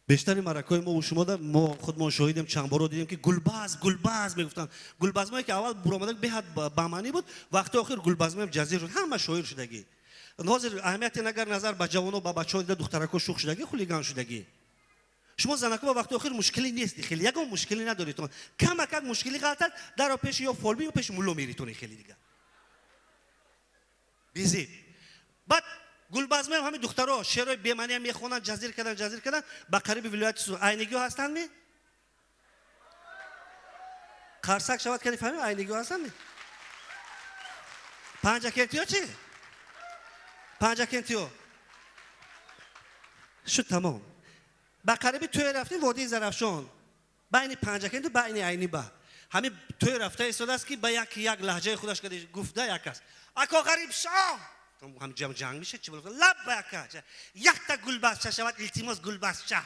Бештари маъракаҳои мо шумо мо худмон шоҳидем, чанд боро дидем, ки гулбаз гулбаз мегуфтанд. Гулбазмое ки аввал буромада беҳад ба маънӣ буд, вақти охир гулбазмоям ҷазир шуд, ҳама шоир шудагӣ. Ҳозир аҳамияти нагар назар ба ҷавоно, ба бачаҳо дида, духтарако шух шудагӣ, хулиган шудагӣ. Шумо занако ба вақти охир мушкилӣ нест, хеле ягон мушкилӣ надоритон. Камакак мушкилӣ ғалтад, даро пеши ё фолби ё пеши мулло меритон, хеле дига. Бизиб. Баъд гулбазмоям ҳамин духтаро шеърҳои бемаъниам мехонанд, ҷазир кардан, ҷазир кардан, ба қариби вилояти Айнигиҳо ҳастанд ми? Қарсак шавад, кани фаҳмем, Айнигиҳо ҳастанд ми? Панҷакентиҳо чӣ? Панҷакентиҳо. Шуд, тамом. Ба қариби тӯй рафтем водии Зарафшон. Байни Панҷакенту байни Айни ба. Ҳамин тӯй рафта истодааст, ки ба як як лаҳҷаи худаш карда гуфта як аст. Ако Ғарибшоҳ! Ҳам ҷанг мешад, чӣ буд? Лаб ака. Якта гулбазча шавад, илтимос, гулбазча.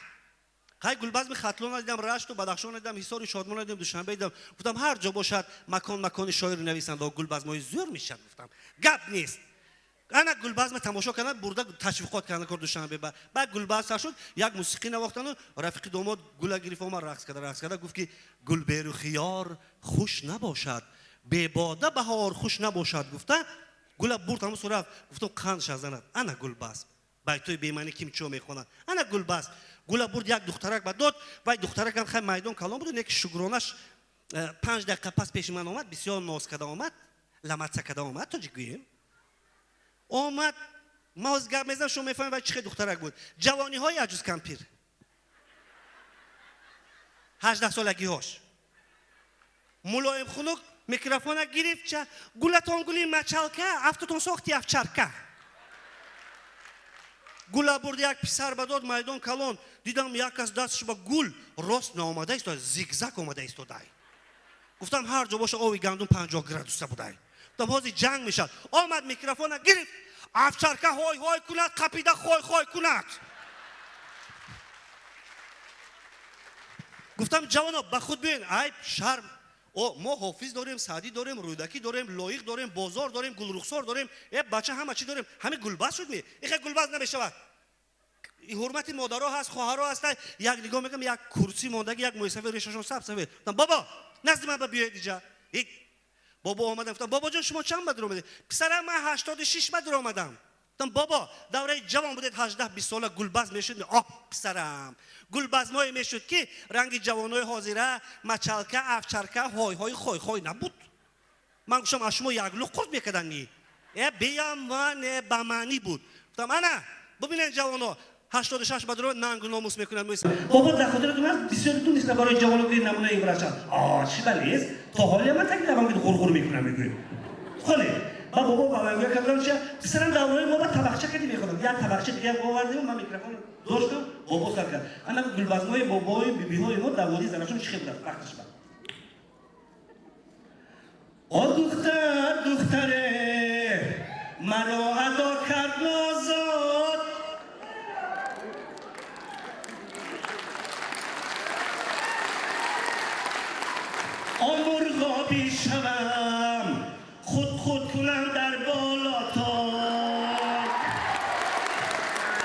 Хай, гулбазми Хатлон дидам, Рашту Бадахшон дидам, Ҳисори Шодмон дидам, Душанбе дидам. Гуфтам, ҳар ҷо бошад, макон макони шоири нависанда, гулбазмои зӯр мешад, гуфтам. Гап нест. Ана гулбазма тамошо кардан, бурда ташвиқот кардан кор Душанбе ба. Баъд гулбаз сар шуд, як мусиқӣ навохтану рафиқи домод гула гирифт, омад, рақс карда, рақс карда, гуфт, ки гул беру хиёр хуш набошад, бебода баҳор хуш набошад, гуфта гула бурд, ҳамун сурафт. Гуфтам, қанд шазанад. Ана гулбаз. Байтои бемаъни ким чо мехонад. Ана гулбаз. Гула бурд, як духтарак ба дод, вай духтаракам хай майдон калон буд, неки шукронаш 5 дақиқа пас пеши ман омад, бисёр ноз карда омад, ламатса карда омад, тоҷик гӯем. Омад, ман ҳозир гап мезанам, шумо мефаҳмед, вай чӣ хел духтарак буд. Ҷавониҳои аҷуз кампир. 18 солагиҳош. Мулоим хунук микрофона гирифт, ча гулатон гули мачалка, афтотон сохти овчарка. Гула бурд, як писар ба дод, майдон калон. Дидам, як кас дасташ ба гул рост наомада истода, зигзаг омада истодай. Гуфтам, ҳар ҷо боша, ови гандум 50 градуса будай. Гуфтам, ҳозир ҷанг мешавад. Омад, микрофона гирифт, овчарка ҳой ҳой кунад, қапида хой хой кунад. Гуфтам, ҷавоно, ба худ биёен, айб, шарм. О, мо Ҳофиз дорем, Саъдӣ дорем, Рӯдакӣ дорем, Лоиқ дорем, бозор дорем, Гулрухсор дорем, э бача, ҳама чӣ дорем. Ҳамин гулбаз шуд ми? Ихе гулбаз намешавад. Ҳурмати модаро ҳаст, хоҳаро ҳаст. Як нигоҳ мекунам, як курсӣ мондаги, як мӯйсафед, решашон сабз сафед. Гуфтам, бобо, назди ман ба биёед иҷа. Бобо омадам, гуфтам, бобоҷон, шумо чанд ба дуромадед? Писарам, ман 86 ба дуромадам. Гуфтам, бобо, давраи ҷавон будед, 18-20 сола, гулбаз мешуд? Оҳ, писарам, гулбазмое мешуд, ки ранги ҷавонои ҳозира мачалка, овчарка, ҳой ҳой, хой хой набуд. Ман гуфтам, аз шумо як луқ қурт мекарданд. Э беяман ба маънӣ буд. Гуфтам, ана бубинед, ҷавоно 86 ба дуро нангу номус мекунанд. Бобо, дар хотиратон ҳаст, бисёритон нест барои ҷавоно ки намунаи ибрат шавад. А чӣ ба нест? То ҳоле ман так давам ғурғур мекунам, мегӯем. Холе ба бобо ба ман гӯя кардам, чи писарам, давраи мо ба табақча кади мехонам. Як табақча дигар овардем, ман микрофон доштам, бобо сар кард. Ана гулбазмои бобои бибиҳои мо дар водии Зарафшон чӣ хел буданд вақташ ба. О духтар, духтаре, маро адо кард нозод. О мурғобӣ шавам, худ худ кунам дар